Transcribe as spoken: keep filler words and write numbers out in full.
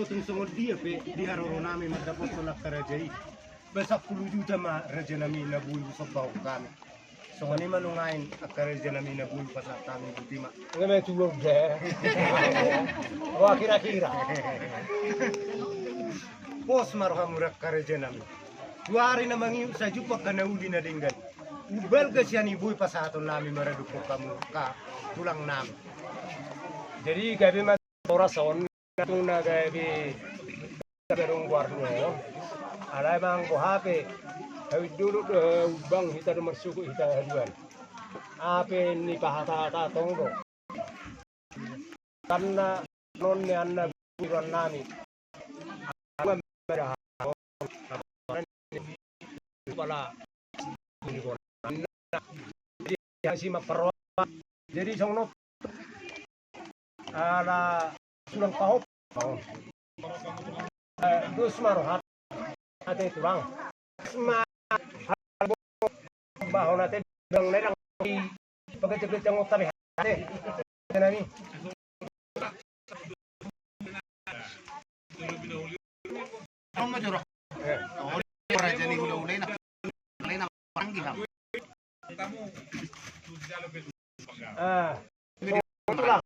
Tung songon dia pe di haroro nami mandapothon angka raja i. Ba sampulu juta ma raja nami na boi husombahon hami. Songon i ma nuaeng angka raja nami na boi hupasahat hami, botima. Nga me tuo de. Wah, kira-kira. Pos ma rohamu angka raja nami. Tu ari na mangihut sajumpang angka na uli na denggan. Umbalga sian i boi pasahaton nami maradophon hamu angka tulang nami. Jadi gabe ma horas on, tung na gabe, gabe adong goarna on. Alai ma anggo hape hawit dolok do, umbang hita do marsuhut hita haduan. Hape ni pahata-hata tong do. Karna non ni anna guruan nami. Aku mada pala. Jadi si maparwa. Jadi songon ala sulang pahop. Eh, dus marohat. Ate tulang. Sma. Bahona te bang nerang di pegete-gete ngota be hate. Nami. Kamu joro. Eh. Oh, raja ni hula-hula i na. Hula-hula i na panggil ham. Ah. Tulang.